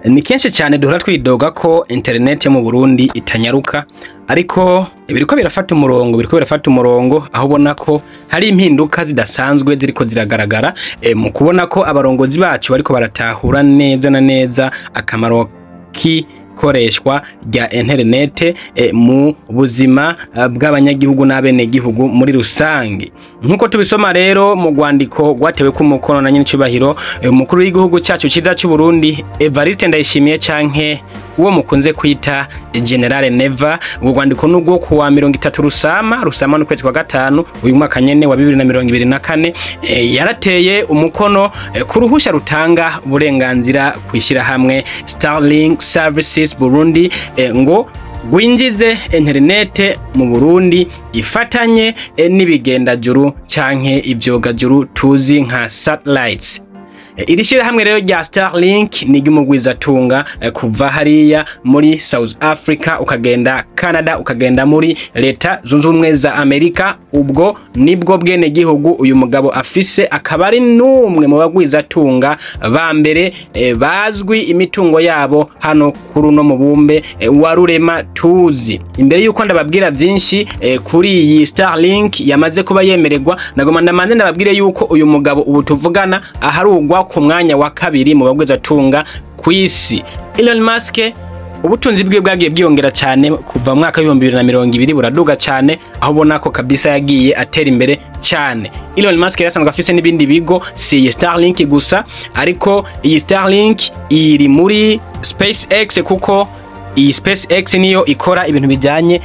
Ni kenshi cyane duhora twidoga ko internet yo mu Burundi itanyaruka, ariko biriko birafata umurongo, biriko birafata umurongo, aho ubona ko hari impinduka zidasanzwe ziriko ziragaragara mu kubona ko abarongozi bacu bariko baratahura neza na neza akamaro k'ikoreshwa rya internet mu buzima bw'abanyagihugu n'abenegihugu muri rusange. Nk'uko tubisoma rero mu rwandiko rwatewe ku mukono na nyenicubahiro umukuru w'igihugu cyacu ciza cy'u Burundi, Evariste Ndayishimiye, canke uwo mukunze kwita General Neva. Urwo rwandiko nubwo kuwa 30 Rusama, Rusama n'ukwezi kwa gatanu uyu mwaka nyene wa 2024, yarateye umukono ku ruhusha rutanga uburenganzira kwishyira hamwe Starlink Services Burundi ngo gwinjize interinete mu Burundi ifatanye n'ibigendajuru canke ivyogajuru tuzi nka satellites. Iri shyirahamwe rero rya Starlink ni iry'umugwizatunga kuva hariya muri South Africa, ukagenda Canada, ukagenda muri Leta Zunze Ubumwe za Amerika. Ubwo nibwo bwene gihugu uyu mugabo afise, akaba ari n'umwe mu bagwizatunga ba mbere bazwi imitungo yabo hano kuri uno mubumbe wa rurema tuzi. Imbere yuko ndababwira byinshi kuri iyi Starlink yamaze kuba yemererwa, nagoma ndamanze ndababwire yuko uyu mugabo ubu tuvugana aharugwa ku mwanya wa kabiri mu bagwizatunga kw'isi. Elon Musk, ubutunzi bwe bwagiye bwiyongera cyane kuva mu mwaka wa 2020, buraduga cyane, aho ubona ko kabisa yagiye atera imbere cyane. Elon Musk yarasanzwe afise n'ibindi bigo, si iyi Starlink gusa, ariko iyi Starlink iri muri SpaceX, kuko iyi SpaceX niyo ikora ibintu bijyanye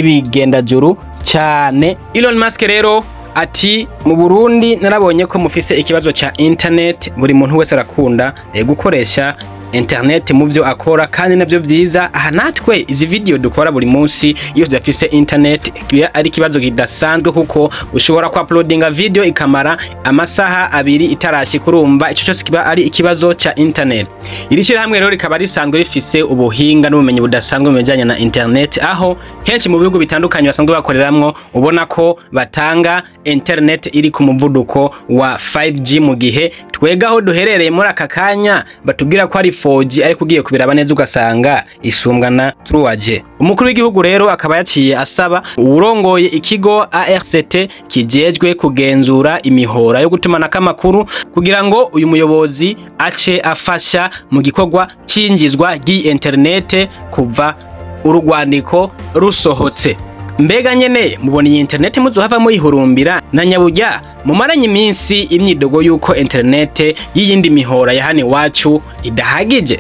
n'ibigendajuru cyane. Elon Musk rero ati: "Mu Burundi narabonye ko mufise ikibazo ca internet. Buri muntu wese arakunda gukoresha internet mu byo akora, kandi navyo vyiza. Aha natwe izi video dukora buri munsi, iyo tudafise internet kiba ari ikibazo kidasanzwe, kuko ushobora ku uploadinga video ikamara amasaha 2 itarashika. Urumva ico cyose kiba ari ikibazo ca internet." Iri shyirahamwe rero rikaba risanzwe rifise ubuhinga n'ubumenyi budasanzwe mu bijanye na internet, aho henshi mu bihugu bitandukanye basanzwe bakoreramwo ubona ko batanga internet iri ku muvuduko wa 5G, mu gihe twega aho duherereye muri aka kanya batubwira ko ari 4G, ariko ugiye kubiraba neza ugasanga isumbwa na 3G. Umukuru w'igihugu rero akaba yaciye asaba uwurongoye ikigo ARCT kijejwe kugenzura imihora yo gutumanako amakuru kugira ngo uyu muyobozi ace afasha mu gikorwa c'injizwa ry'iyi internet kuva urugwandiko rusohotse. Mbega nyene mubona iyi internet muzohava muyihurumbira, na nyaburya mumaranye iminsi imyidogo yuko internet y'iyindi mihora ya hano iwacu idahagije?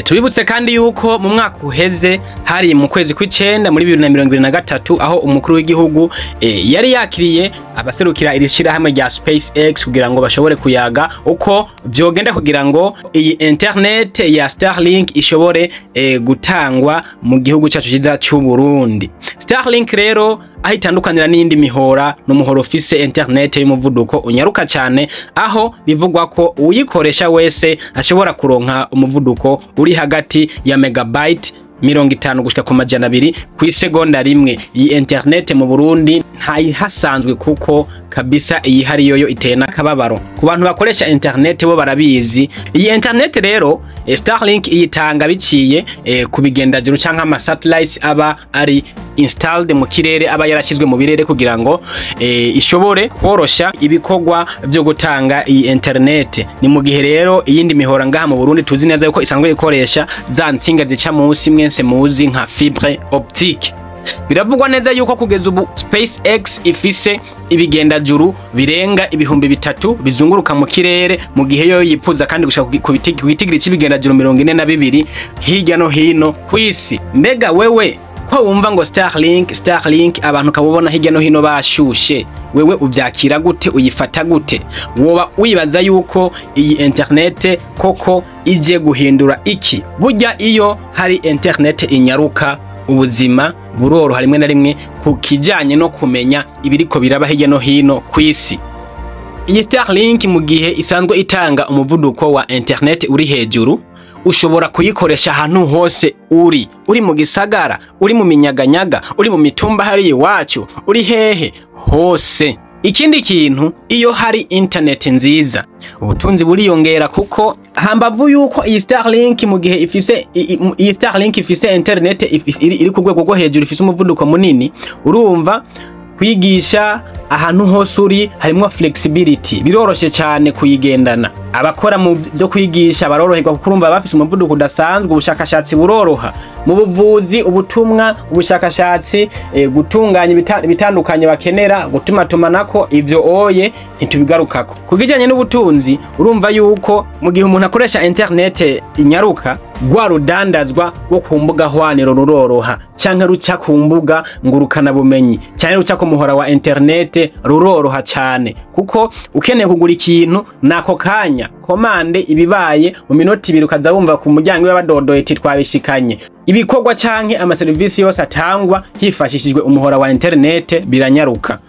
Tubibutse kandi yuko mu mwaka uheze, hari mu kwezi kw'icenda muri 2023, aho umukuru w'igihugu yari yakiriye abaserukira iri shirahamwe rya SpaceX kugira ngo bashobore kuyaga uko vyogenda kugira ngo iyi internet ya Starlink ishobore gutangwa mu gihugu cyacu ciza cy'u Burundi. Starlink rero aho itandukanira n'iyindi mihora, n'umuhora ufise internet y'umuvuduko unyaruka cyane, aho bivugwa ko uyikoresha wese ashobora kuronka umuvuduko uri hagati ya megabyte 50 gushika ku 200 ku isegonda rimwe. Iyi internet mu Burundi ntayihasanzwe, kuko kabisa iyi hari yoyo iteye n'akababaro ku bantu bakoresha internet, bo barabizi. Iyi internet rero Starlink iyitanga biciye ku bigendajuru canke ama satellites aba ari installed mu kirere, aba yarashyizwe mu birere kugira ngo ishobore korosha ibikorwa byo gutanga iyi internet. Ni mu gihe rero iyindi mihora ngaha mu Burundi tuzi neza yuko isanzwe ikoresha za nsinga zica munsi mwense muzi nka fibre optique. Biravugwa neza yuko kugeza ubu SpaceX ifise ibigendajuru birenga 3000 bizunguruka mu kirere, mu gihe yo yipfuza kandi gushaka ku gitigiri cy'ibigendajuru 42 hirya no hino kw'isi. Mbega wewe ko wumva ngo Starlink, Starlink, abantu ukabubona hirya no hino bashushe, wewe ubyakira gute? Uyifata gute? Woba wibaza yuko iyi internet koko ije guhindura iki? Burya iyo hari internet inyaruka, ubuzima buroroha rimwe na rimwe ku kijanye no kumenya ibiriko biraba hirya no hino kw'isi. Iyi Starlink, mu gihe isanzwe itanga umuvuduko wa internet uri hejuru, ushobora kuyikoresha ahantu hose uri mu gisagara, uri mu minyaganyaga, uri mu mitumba hariya iwacu, uri hehe hose. Ikindi kintu, iyo hari internet nziza, ubutunzi buriyongera, kuko hambavu yuko iyi Starlink, mu gihe ifise iyi Starlink ifise internet iri ku rwego rwo hejuru, ifise umuvuduko munini, urumva kwigisha ahantu hose uri harimwo flexibility, biroroshe cyane kuyigendana. Abakora mu byo kwigisha baroroherwa, kuko urumva bafise umuvuduko udasanzwe. Ubushakashatsi buroroha mu buvuzi, ubutumwa, ubushakashatsi, gutunganya ibitandukanye bakenera, gutumatumanako, ivyo oye ntitubigarukako. Ku kijanye n'ubutunzi, urumva yuko mu gihe umuntu akoresha internet inyaruka, rwa rudandazwa rwo ku mbuga hwaniro ruroroha, canke ruca ku mbuga ngurukana bumenyi, canke ruca ku muhora wa internet ruroroha cane, kuko ukeneye kugura ikintu nako kanya, commande ibibaye mu minota 2, ukaza wumva ku muryango w'abadodoye ati twabishikanye. Ibikorwa canke amaserivisi yose atangwa hifashishijwe umuhora wa internet biranyaruka.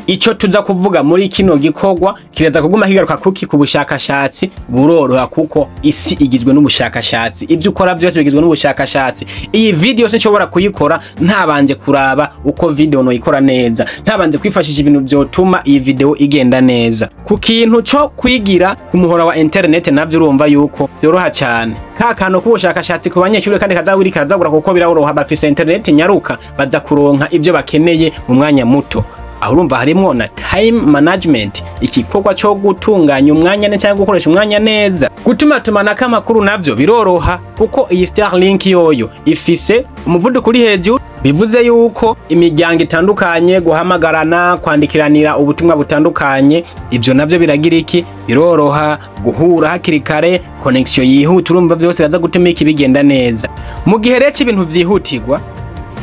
Ico tuza kuvuga muri kino gikorwa kiraza kuguma kigaruka kuki? Ku bushakashatsi buroroha, kuko isi igizwe n'ubushakashatsi, ibyo ukora byose bigizwe n'ubushakashatsi. Iyi video sinshobora kuyikora ntabanje kuraba uko video noyikora neza, ntabanje kwifashisha ibintu vyotuma iyi video igenda neza. Ku kintu co kwigira ku muhora wa internet, navyo urumva yuko vyoroha cyane. Ka kantu k'ubushakashatsi ku banyeshuri kandi kazawiri karazagura, kuko biroroha, bafise internet nyaruka, baza kuronka ivyo bakeneye mu mwanya muto. Aho urumva harimwo na time management, igikorwa cyo gutunganya umwanya neza cyangwa gukoresha umwanya neza. Gutumatumanako amakuru navyo biroroha, kuko iyi Starlink yoyo ifise umuvuduko uri hejuru, bivuze yuko imiryango itandukanye guhamagarana, kwandikiranira ubutumwa butandukanye, ivyo navyo biragira iki? Biroroha. Guhura hakiri kare, connection yihuta, urumva byose biraza gutuma iki? Bigenda neza. Mu gihe rero ibintu vyihutirwa,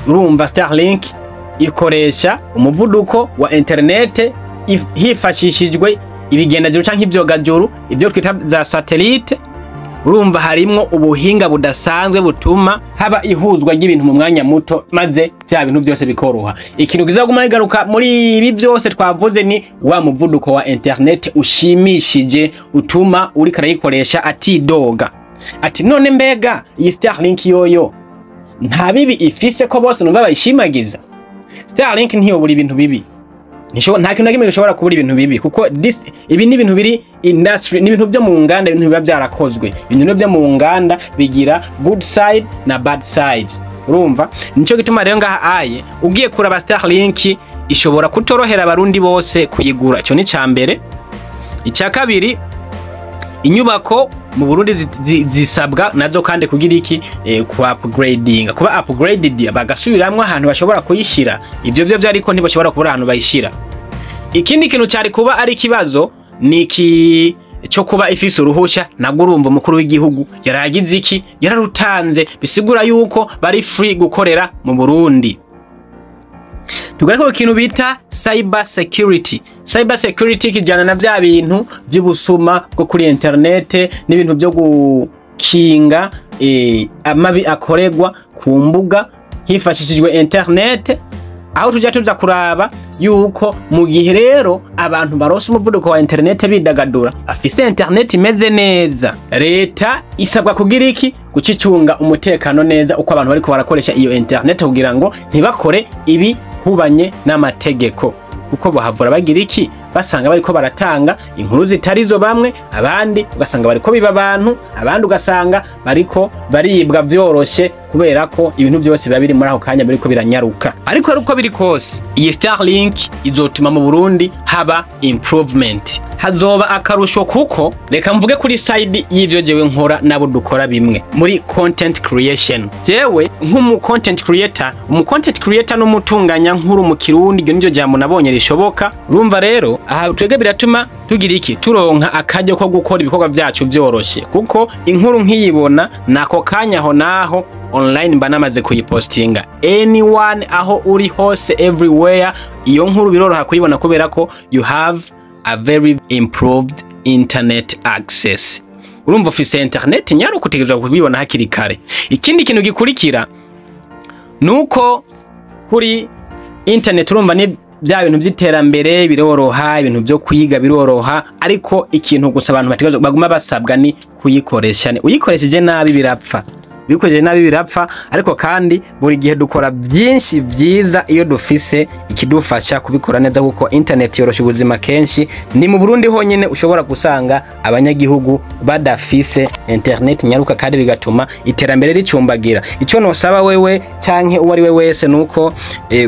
urumva Starlink ikoresha umuvuduko wa internet hifashishijwe ibigendajuru canke ivyogajuru, ivyo twita za satellite. Urumva harimwo ubuhinga budasanzwe butuma haba ihuzwa ry'ibintu mu mwanya muto, maze vya bintu byose bikoroha. Ikintu kizaguma kigaruka muri ibi byose twavuze ni wa muvuduko wa internet ushimishije, utuma uriko arayikoresha atidoga. Ati none mbega iyi Starlink yoyo nta bibi ifise, ko bose numva bayishimagiza? Starlink ntiyobura ibintu bibi. Nta kintu na kimwe gishobora kubura ibintu bibi, kuko ibi ni ibintu biri industry, ni ibintu byo mu nganda, ibintu biba byarakozwe. Ibintu byo mu nganda bigira good side na bad sides. Urumva nico gituma rero ngaha aye ugiye kuraba, Starlink ishobora kutorohera abarundi bose kuyigura. Ico ni ca mbere. Icya kabiri, inyubako mu Burundi zisabwa nazo kandi kugira iki? Ku upgrading, kuba upgraded, bagasubiramwo ahantu bashobora kuyishira. Ivyo byo ariko ntibashobora kubura ahantu bayishira. Ikindi kintu cyari kuba ari ikibazo ni iki cyo kuba ifise uruhusha. Nabwo urumva umukuru w'igihugu yaragize iki? Yararutanze, bisigura yuko bari free gukorera mu Burundi. Tugaruke ku kintu bita cyber security. Cyber security kijana na vya bintu by'ubusuma bwo kuri internet n'ibintu byo gukinga amabi akorerwa ku mbuga hifashishijwe internet, aho tujya tuza kuraba yuko mu gihe rero abantu baronse umuvuduko wa internet, bidagadura, afise internet imeze neza, leta isabwa kugira iki? Gucicunga umutekano neza uko abantu bariko barakoresha iyo internet, kugira ngo ntibakore ibihubanye n'amategeko, kuko bahavura bagira iki? Basanga bariko baratanga inkuru zitarizo bamwe, abandi ugasanga bariko biba abantu, abandi ugasanga bariko baribwa vyoroshe, kubera ko ibintu byose biba biri muri ako kanya biriko biranyaruka. Ariko ari uko biri kose, iyi Starlink izotuma mu Burundi haba improvement, hazoba akarusho, kuko reka mvuge kuri side y'ibyo jewe nkora nabo dukora bimwe muri content creation. Jewe nk'umu content creator, umu content creator n'umutunganya nkuru mu Kirundi, iryo niryo jambo nabonye rishoboka. Urumva rero aha twebwe biratuma tugira iki? Turonka akaryo ko gukora ibikorwa byacu byoroshe, kuko inkuru nkiyibona nako kanya aho naho online mba namaze kuyipostinga. Anyone, aho uri hose, everywhere, iyo nkuru biroroha kuyibona, kubera ko you have a very improved internet access. Urumva ufise internet nyaruka, utegerezwa kubibona hakiri kare. Ikindi kintu gikurikira nuko kuri internet, urumva ni bya bintu by'iterambere biroroha, ibintu byo kwiga biroroha, ariko ikintu gusa abantu bategerezwa baguma basabwa ni kuyikoresha. Uyikoresheje nabi birapfa. Bikoresheje nabi birapfa, ariko kandi buri gihe dukora byinshi byiza iyo dufise ikidufasha kubikora neza, kuko internet yorosha ubuzima. Kenshi ni mu Burundi honyine ushobora gusanga abanyagihugu badafise internet nyaruka, kandi bigatuma iterambere ricumbagira. Icyo nosaba wewe canke uwo ari we wese nuko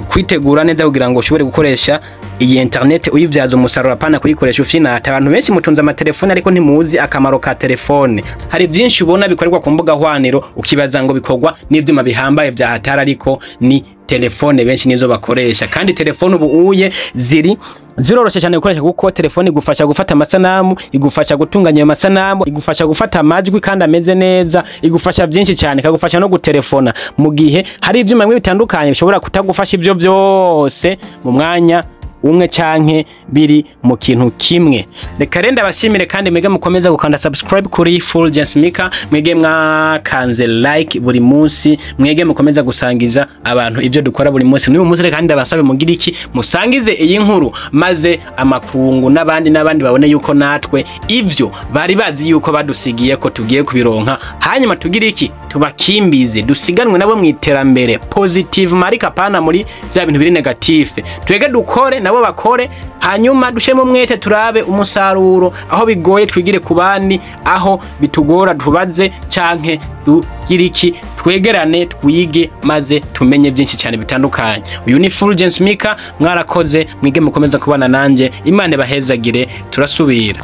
kwitegura neza kugira ngo ushobore gukoresha iyi internet uyibyaza umusaruro, apana kuyikoresha ufinata. Abantu benshi mutunze amatelefone ariko ntimuzi akamaro ka telefone. Hari byinshi ubona bikorerwa ku mbuga hwaniro ukibaza ngo bikorwa n'ivyuma bihambaye bya hatari, ariko ni telefone benshi nizo bakoresha. Kandi telefone ubu uye ziri ziroroshe cyane gukoresha, kuko telefone igufasha gufata amasanamu, igufasha gutunganya ayo masanamu, igufasha gufata amajwi kandi ameze neza, igufasha byinshi cyane, ikagufasha no gutelefona, mu gihe hari ivyuma bimwe bitandukanye bishobora kutagufasha ibyo byose mu mwanya umwe canke biri mu kintu kimwe. Reka rero ndabashimire, kandi mwege mukomeza gukanda subscribe kuri Fulgence Mika, mwege mwakanze like buri munsi, mwege mukomeza gusangiza abantu ibyo dukora buri munsi. N'uyu munsi reka ndabasabe mugire iki? Musangize iyi nkuru, maze amakungu n'abandi n'abandi babone yuko natwe ibyo bari bazi yuko badusigiye ko tugiye kubironka, hanyuma tugire iki? Tubakimbize, dusiganwe nabo mu iterambere positive, marika pana muri bya bintu biri negative. Twege dukore, nabo bakore, hanyuma dushemo umwete, turabe umusaruro. Aho bigoye twigire ku bandi, aho bitugora tubaze canke tugire iki? Twegerane, twige, maze tumenye byinshi cyane bitandukanye. Uyu ni Fulgence Mika, mwarakoze mwige mukomeza kubana nanje. Imana ibahezagire, turasubira.